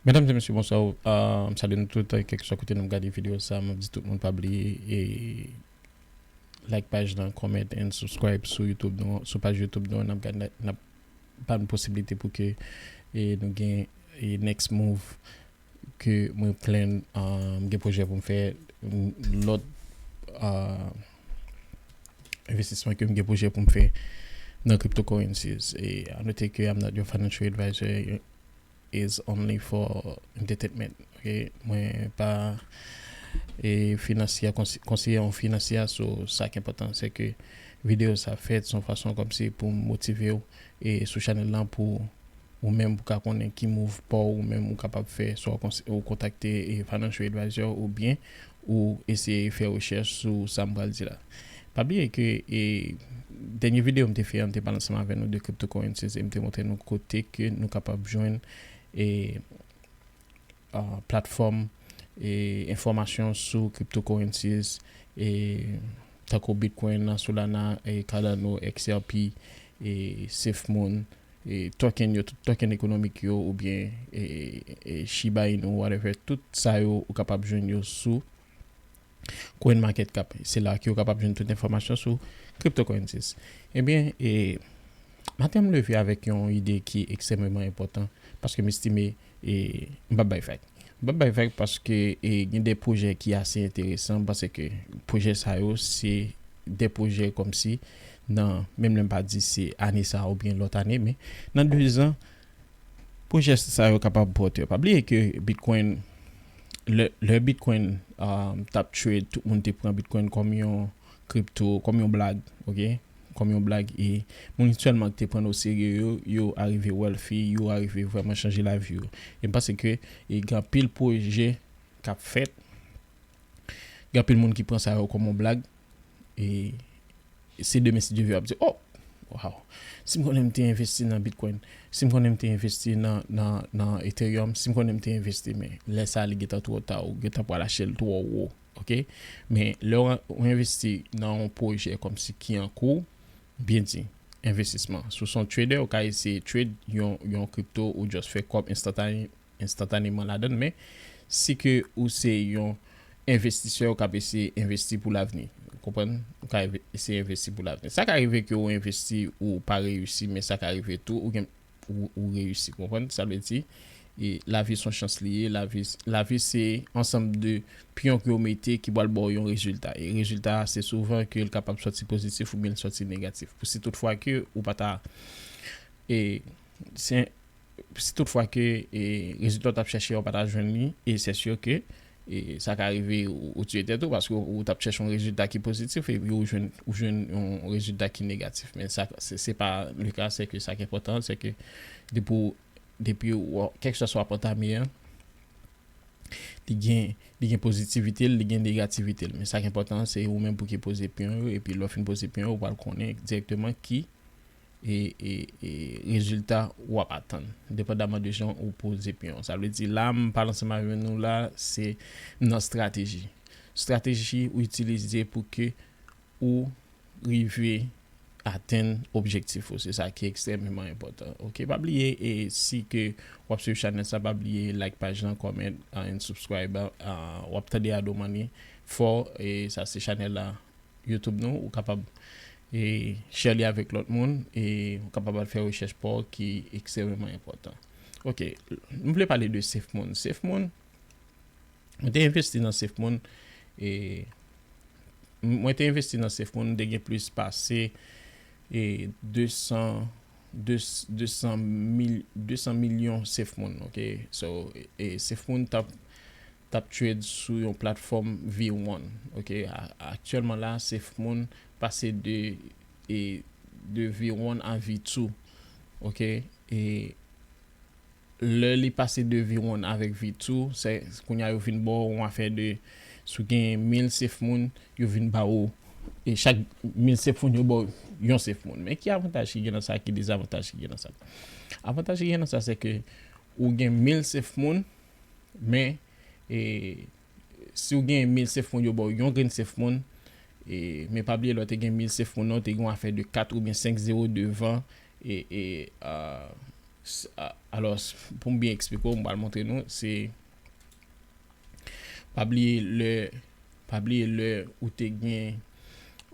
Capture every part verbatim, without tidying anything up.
Medam e mesye, bonswa. Uh, m salye nou tout, kèlkeswa kote n ap gade videyo sa. M ap di tout moun pa bliye e like paj lan, comment and subscribe sou YouTube nou, sou paj YouTube nou. N ap gade, n ap ba nou posiblite pou ke e nou gen e next move ke mwen plan, um, gen pwojè pou m fè, m, lòt uh, envestisman ke m gen pwojè pou m fè nan cryptocurrencies. E a note ke I'm not your financial advisor, is only for entertainment. Ok, mwen pa e finansye, konseye yon finansye. So sa ki enpòtan se ke videyo sa fèt se yon fason kòmsi pou motive w e sou chanèl lan pou ou menm pou ka konnen ki move pa w ou menm ou kapab fè, swa ou kontakte e financial advisor oubyen ou eseye fè rechèch sou sa m pral di la. Pa bliye ke e dènye videyo m te fè an, m te pale ansanm avè nou de cryptocurrencies e m te montre nou kote ke nou kapab jwenn e uh, platfòm e enfòmasyon sou cryptocurrencies e tankou Bitcoin, Solana, e Cardano, X R P, e SafeMoon, e token yo, tout token ekonomik yo oubyen e, e Shiba Inu, whatever, tout sa yo ou kapab jwenn yo sou CoinMarketCap. Se la ke ou kapab jwenn tout enfòmasyon sou cryptocurrencies. Ebyen, e maten m leve avèk yon ide ki ekstrèmeman enpòtan paske m estime e m p ap bay vag. M p ap bay vag paske e gen de pwojè ki ase enteresan. M panse ke pwojè sa yo se de pwojè kòmsi nan, menm lè m pa di se ane sa oubyen lòt ane, men nan de zan, pwojè sa yo kapab pote. Pa bliye ke Bitcoin, lè, lè Bitcoin um, t ap trade, tout moun te pran Bitcoin kòm yon kripto, kòm yon blag, ok? Kòm yon blag. E moun sèlman ki te pran o serye yo, yo arive wealthy, yo arive vrèman chanje lavi yo. E m panse ke e gen anpil pwojè k ap fèt, gen anpil moun ki pran sa yo kòm yon blag. E se demen, si Dye vle, w ap di, oh, wow, si m konnen m te envesti nan Bitcoin, si m konnen m te envesti nan, nan, nan Ethereum, si m konnen m te envesti, men lè sa a li gentan twò ta, ou gentan pral achte l twò wo. Ok? Men lè w envesti nan yon pwojè kòmsi ki an kou, byen di, envestisman. Si w se yon trader, ou ka eseye trade yon, yon kripto ou just fè kòb enstantane, enstantaneman ladan l, men si ke ou se yon envestisè, ou ka eseye envesti pou lavni. Ou konprann? Ou ka eseye envesti pou lavni. Sa ka rive ke ou envesti, ou pa reyisi, men sa ka rive tou, ou gen ou, ou reyisi, konprann? Sa vle di, e lavi se yon chans li ye, lavi, lavi se ansanm de pyon ke w mete ki pral ba w yon rezilta. E rezilta a, se souvan ke l kapab sòti pozitif oubyen l sòti negatif. Pou si toutfwa ke ou pa ta, e, se, si toutfwa ke e, rezilta w t ap chèche a, ou pa ta jwenn li, e se si ke e sa ka rive ou, ou tiye tèt ou paske ou t ap chèche yon rezilta ki pozitif epi ou jwenn, ou jwenn yon rezilta ki negatif. Men sa, se, se pa le ka, se ke sa ki enpòtan, se ke depi w, depi w, kèlkeswa sa w ap antame an, li gen, li gen pozitivite l, li gen negativite l. Men sa ki enpòtan, se ou menm pou ki poze pyon yo, epi lè w fin poze pyon yo, ou pral konnen dirèkteman ki e, e, e rezilta w ap atann, depandaman de jan ou poze pyon. Sa vle di, la, m pale ansanm avè nou la, se nan estrateji. Estrateji ou itilize pou ke ou rive atenn objektif ou. Se sa ki ekstrèmeman enpòtan. Ok, pa bliye, e si ke w ap swiv chanèl sa, pa bliye like paj lan, comment, uh, and subscribe. Uh, w ap tande Ado Money fò, e sa se chanèl la YouTube nou, ou kapab e share li avèk lòt moun, e ou kapab al fè rechèch pa w ki ekstrèmeman enpòtan. Ok, m vle pale de SafeMoon. SafeMoon, mwen te envesti nan SafeMoon, e mwen te envesti nan SafeMoon, m te gen plis pase e de san, de, de san mil, de san milyon SafeMoon, ok? So, e SafeMoon t ap t ap trade sou yon platfòm V one, ok? A, aktyèlman la, SafeMoon pase de, e, de V one a V two, ok? E lè li pase de V one avèk V two, se kounye a yo vin ba w yon afè de, si w gen mil SafeMoon, yo vin ba w, e chak mil SafeMoon, yo ba w yon SafeMoon. Men ki avantaj ki gen nan sa, ki dezavantaj ki gen nan sa? Avantaj ki gen nan sa, se ke ou gen mil SafeMoon, men, e, si w gen mil SafeMoon, yo ba w yon grenn SafeMoon, e, men pa bliye lè w te gen mil SafeMoon nan, w te gen yon afè de kat oubyen senk zewo devan, e, e, a, S- a- Alò, s- pou m byen eksplike w, m pral montre nou, se pa bliye lè, pa bliye lè ou te gen,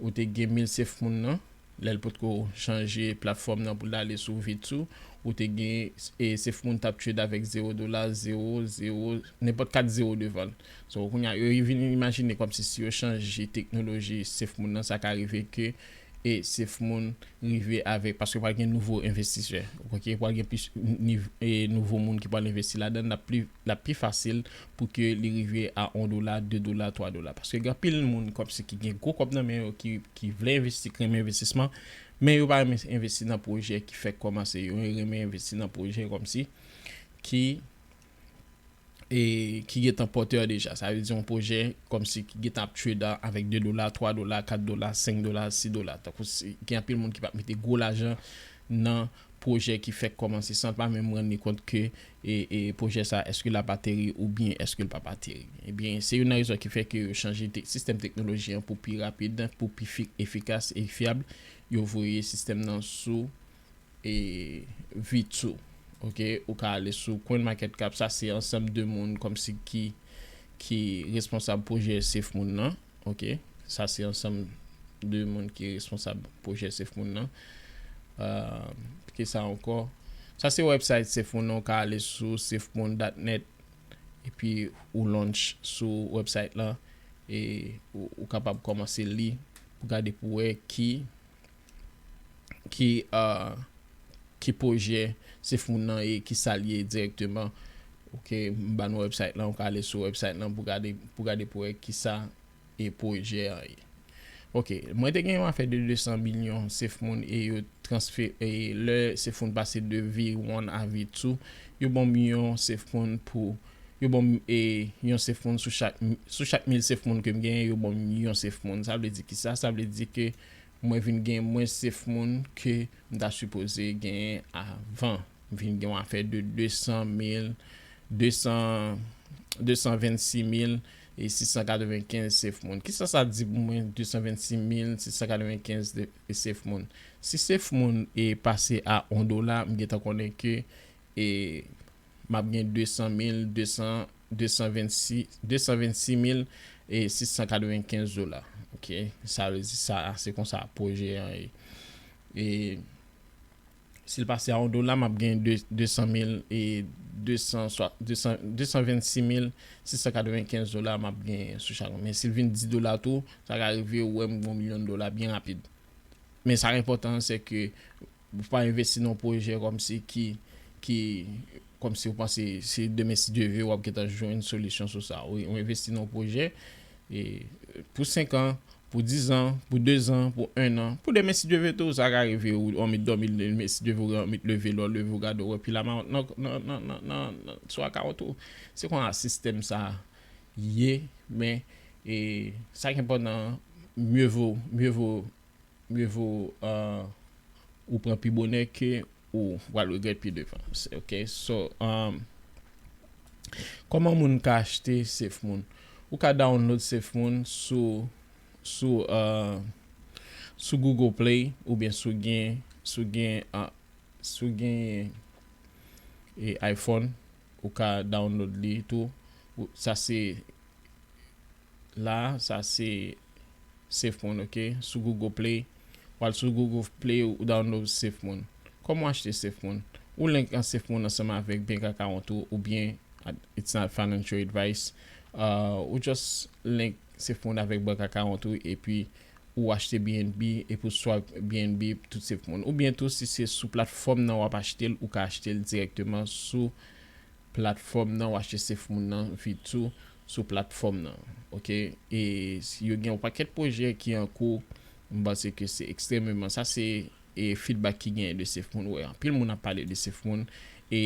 ou te gen mil Safe Moon nan, lè l potko chanje platfòm nan pou l ale sou V two, ou te gen e Safe Moon t ap trade avèk zewo dola, zewo, zewo, nenpòt kat zewo devan l. So, kounye a, yo vin imajine kòmsi si yo chanje teknoloji Safe Moon nan, sa ka rive ke e Safe Moon rive avèk, paske pral gen nouvo envestisè, ok, pral gen plis niv- e nouvo moun ki pral envesti ladan l, l ap pli, l ap pi fasil pou ke li rive a yon dola, de dola, twa dola. Paske gen anpil moun kòmsi ki gen gwo kòb nan men yo, ki, ki vle envesti, ki renmen envestisman, men yo pa renmen envesti nan pwojè ki fèk kòmanse. Yo renmen envesti nan pwojè kòmsi ki e ki gentan pòtè deja. Sa vle di yon pwojè kòmsi ki gentan ap trade avèk de dola, twa dola, kat dola, senk dola, sis dola. Tankou si, gen anpil moun ki p ap mete gwo lajan nan pwojè ki fèk kòmanse san l pa menm rann li kont ke e, e pwojè sa, èske l ap ateri oubyen èske l p ap ateri. Ebyen, se youn nan rezon ki fè ke yo chanje te, sistèm teknoloji an pou pi rapid, pou pi fi- efikas e fyab. Yo voye sistèm nan sou e V two. Ok, ou ka ale sou CoinMarketCap, sa se ansanm de moun kòmsi ki, ki responsab pwojè Safe Moon nan. Ok, sa se ansanm de moun ki responsab pwojè Safe Moon nan. Uh, ki sa ankò? Sa se website Safe Moon nan, ou ka ale sou safemoon dot net epi ou launch sou website lan e ou, ou kapab kòmanse li pou gade pou wè ki ki uh, ki pwojè Safe Moon nan e ki sa l ye dirèkteman. Ok, m ba nou website lan, ou ka ale sou website lan pou gade pou gade pou wè ki sa e pwojè an ye. Ok, mwen te gen yon afè de de san milyon Safe Moon e yo transfere, e lè Safe Moon pase de V one a V two, yo ban m yon Safe Moon pou yo ban m e yon Safe Moon sou chak sou chak mil Safe Moon ke m genyen, yo ban m yon Safe Moon. Sa vle di ki sa? Sa vle di ke mwen vin gen mwens Safe Moon ke m ta sipoze genyen avan. M vin gen yon afè de de san mil, de san, de san vennsis mil e sis san katrevenkenz Safe Moon. Kisa sa di pou mwen, de san vennsis mil sis san katrevenkenz de- e Safe Moon? Si Safe Moon e pase a yon dola, m gentan konnen ke e m ap gen de san mil, de san, de san vennsis, de san vennsis mil e sis san katrevenkenz dola. Ok, sa vle di sa, se konsa pwojè an ye. E si l pase a yon dola, m ap gen de- de san mil e de san swa- de san, de san vennsis mil sis san katrevenkenz dola m ap gen sou chak. Men si l vin dis dola tou, sa ka rive ou wè m gen yon milyon dola byen rapid. Men sa k enpòtan an, se ke ou pa envesti nan yon pwojè kòmsi ki, ki kòmsi ou panse se demen si Dye ve w ap gentan jwenn solisyon sou sa. Ou, ou envesti nan yon pwojè e pou senk an, pou dis an, pou de zan, pou en an, pou demen si Dye ve tou, sa ka rive ou anmit dòmi, demen si Dye ve ou anmit leve, lè w leve ou gade ou wè pil amawon nan, nan, nan, nan, nan, nan sou akawont ou. Se konsa sistèm sa ye, men e sa k enpòtan an, mye vo, mye vo mye vo uh, ou pran pi bonè ke ou pral regrèt pi devan. Ok, so um, kòman moun ka achte Safe Moon? Ou ka download Safe Moon sou sou uh, sou Google Play oubyen sou gen sou gen uh, sou gen e iPhone, ou ka download li tou. Ou- Sa se la, sa se Safe Moon, ok? Sou Google Play. W al sou Google Play, ou download Safe Moon. Kòman w achte Safe Moon? Ou link an Safe Moon ansanm avèk bank account ou, oubyen, it's not financial advice. Uh, ou just link Safe Moon avèk bank account ou, epi ou achte B N B, epi ou swap B N B tout Safe Moon. Oubyen tou, si se sou platfòm nan w ap achte l, ou ka achte l dirèkteman sou platfòm nan, ou achte Safe Moon nan V two sou platfòm nan. Ok? E yo gen yon pakèt pwojè ki an kou, m panse ke se ekstrèmeman, sa se e feedback ki genyen de Safe Moon. Wè, anpil moun ap pale de Safe Moon. E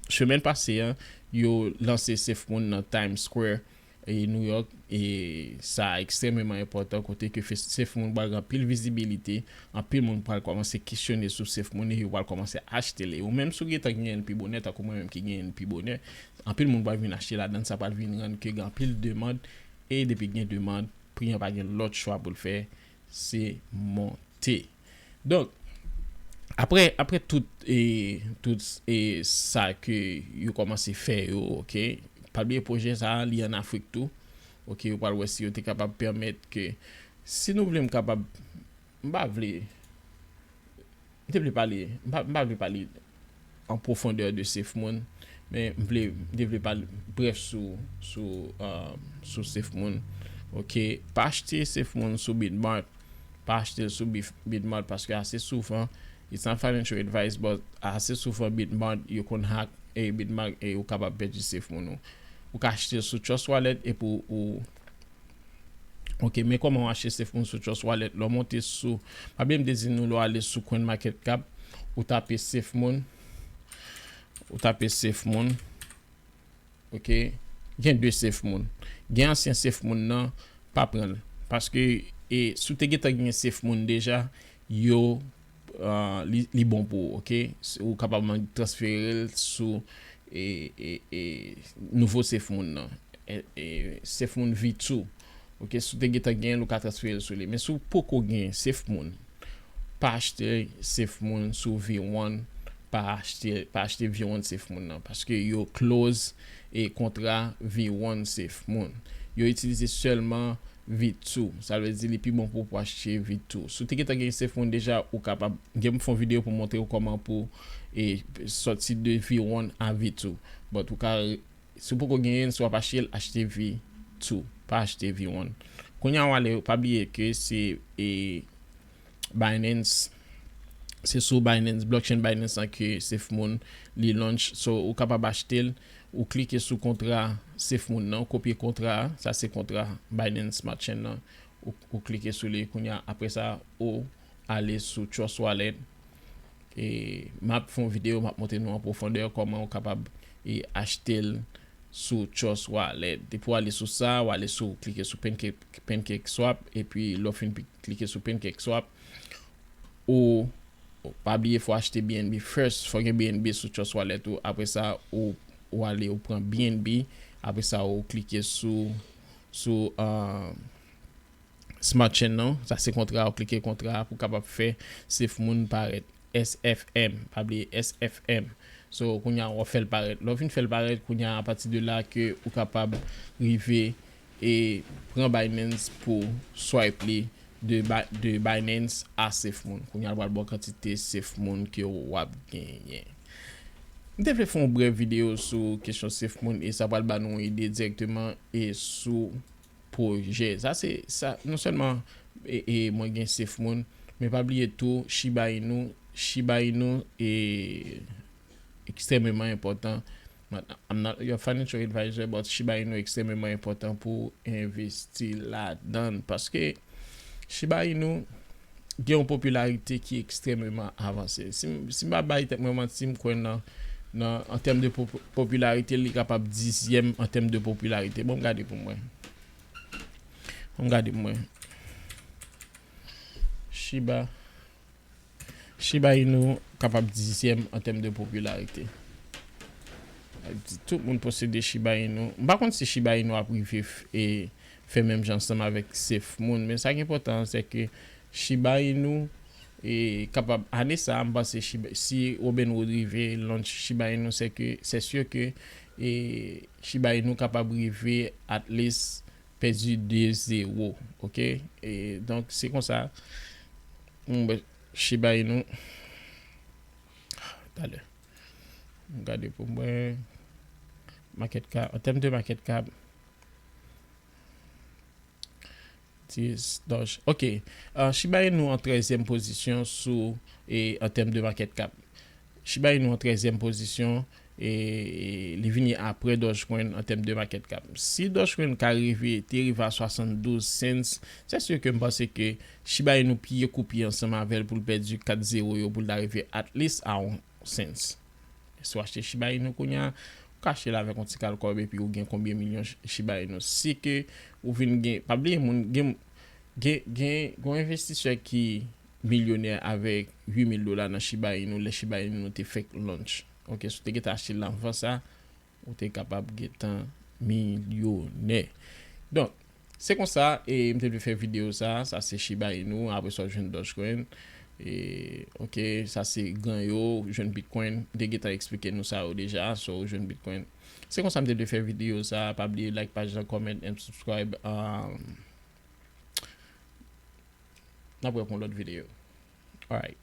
semèn pase an, yo lanse Safe Moon nan Times Square e New York. E sa ekstrèmeman enpòtan kote ke Safe Moon pral gen anpil vizibilite. Anpil moun pral kòmanse kesyone sou Safe Moon e yo pral kòmanse achte l. E ou menm si w gentan genyen l pi bonè, tankou mwen menm ki genyen l pi bonè, anpil moun pral vin achte ladan l, sa pral vin rann ke gen anpil demann. E depi gen demann, pri an pa gen lòt chwa pou l fè, se monte. Donk, Apre, apre tout, e, tout, e, sa ke yo kòmanse fè yo, ok? Pa bliye pwojè sa a, li ann Afrik tou. Ok, ou pral wè si yo te kapab pèmèt ke, si nou vle m kapab, m pa vle, m te vle pale, m pa, m pa vle pale an pwofondè de SafeMoon, men m vle, m te vle pale brèf sou, sou, euh, sou SafeMoon. Ok, pa achte SafeMoon sou Bitmart, pa achte l sou Bif-, Bitmart paske ase souvan, it's not financial advice, but ase souvan Bitmart, yo konn hack, e Bitmart, e ou kapab pèdi SafeMoon ou. Ou ka achte l sou Trust Wallet epi ou, ok, men kòman w achte SafeMoon sou Trust Wallet? Lè w monte sou, pa bliye m te di nou lè w ale sou CoinMarketCap, ou tape SafeMoon, ou tape SafeMoon, ok, gen de SafeMoon. Gen ansyen SafeMoon nan, pa pran l. Paske, e, si w te gentan gen SafeMoon deja, yo, ah, li, li bon pou ou, ok? S-, ou kapab man-, transfere l sou, e, e, e, nouvo SafeMoon nan. E, e, SafeMoon V two. Ok, si w te gentan gen l, ou ka transfere l sou li. Men si w poko gen SafeMoon, pa achte SafeMoon sou V one, pa achte, pa achte V one SafeMoon nan, paske yo close e kontra V one SafeMoon. Yo itilize sèlman V two. Sa vle di li pi bon pou, pou achte V two. Si w te gentan gen SafeMoon deja, ou kapab, gen m fè yon videyo pou montre w kòman pou, e, sòti de V one a V two. But ou ka, si w poko genyen l, si w ap achte l, achte V two, pa achte V one. Kounye a w ale, pa bliye ke se, e, Binance, se sou Binance, blockchain Binance lan ke SafeMoon li launch. So, ou kapab achte l, ou klike sou kontra SafeMoon nan, ou kopye kontra a, sa se kontra Binance Smart Chain nan, ou, ou klike sou li, kounye a, apre sa, ou ale sou Trust Wallet. E m ap fè yon videyo, m ap montre nou an pwofondè kòman ou kapab, e, achte l sou Trust Wallet. Depi w ale sou sa, w ale sou, klike sou Pancake, PancakeSwap, epi lè w fin pi-, klike sou PancakeSwap, ou, ou pa bliye fò w achte B N B first, fò w gen B N B sou Trust Wallet ou, apre sa, ou, ou ale, ou pran B N B, apre sa, ou klike sou, sou, ah, Smart Chain nan, sa se kontra, ou klike kontra pou kapab fè SafeMoon parèt. S F M, pa bliye S F M. So, kounye a, w ap fè l parèt. Lè w fin fè l parèt, kounye a, apati de la ke ou kapab rive e pran Binance pou swipe li de Bi-, de Binance a SafeMoon. Kounye a, l pral ba w kantite SafeMoon ke w ap genyen. M te vle fè yon brèf videyo sou kesyon SafeMoon e sa pral ba nou yon ide dirèkteman e sou pwojè. Sa se, sa, non sèlman, e, e mwen gen SafeMoon, men pa bliye tou, Shiba Inu, Shiba Inu e ekstrèmeman enpòtan. I'm not your financial advisor, but Shiba Inu ekstrèmeman enpòtan pou envesti ladan l. Paske Shiba Inu gen yon popilarite ki ekstrèmeman avanse. Si m, si m pa bay tèt mwen manti, m kwè nan, nan, an tèm de pop-, popilarite, li kapab dizyèm an tèm de popilarite. Bon, m gade pou mwen. Bon, m gade pou mwen. Shiba. Shiba Inu kapab dizyèm an tèm de popilarite. Tout moun posede Shiba Inu. M pa konn si Shiba Inu ap rive f-, e, fè menm jan ansanm avèk SafeMoon, men sa ki enpòtan an, se ke Shiba Inu, e, kapab, ane sa a, m panse Shiba, si Robinhood rive launch Shiba Inu, se ke, se sur ke, e, Shiba Inu kapab rive at least pèdi de zewo, ok? E, donk, se konsa, m, Shiba Inu, talè. M gade pou mwen. Market cap, an tèm de market cap, dis, Doge. Ok. Ah, Shiba Inu an trèzyèm pozisyon sou, e, an tèm de market cap. Shiba Inu an trèzyèm pozisyon, e, e li vini apre Dogecoin an tèm de market cap. Si Dogecoin ka rive, te rive a swasanndouz cents, se sur ke m panse ke Shiba Inu piye kou piye ansanm avè l pou l pèdi kat zewo yo pou l ta rive at least a yon cents. Si w achte Shiba Inu kounye a, ou ka achte l avèk yon ti kal kòb epi ou gen konbyen milyon Sh-, Shiba Inu. Si ke ou vin gen, pa bliye moun, gen, gen, gen, gen yon envestisè ki milyonè avèk uit mil dola nan Shiba Inu, lè Shiba Inu te fèk launch. Ok, si w te gentan achte l anvan sa, ou te kapab gentan milyonè. Donk, se konsa, e m te vle fè videyo sa, sa se Shiba Inu, apre sa w jwenn Dogecoin. E, ok, sa se gran yo, jwenn Bitcoin. M te gentan eksplike nou sa yo deja, so jwenn Bitcoin. Se konsa m te vle fè videyo sa, pa bliye like paj la, comment and subscribe. Um, n ap wè pou yon lòt videyo. Alright.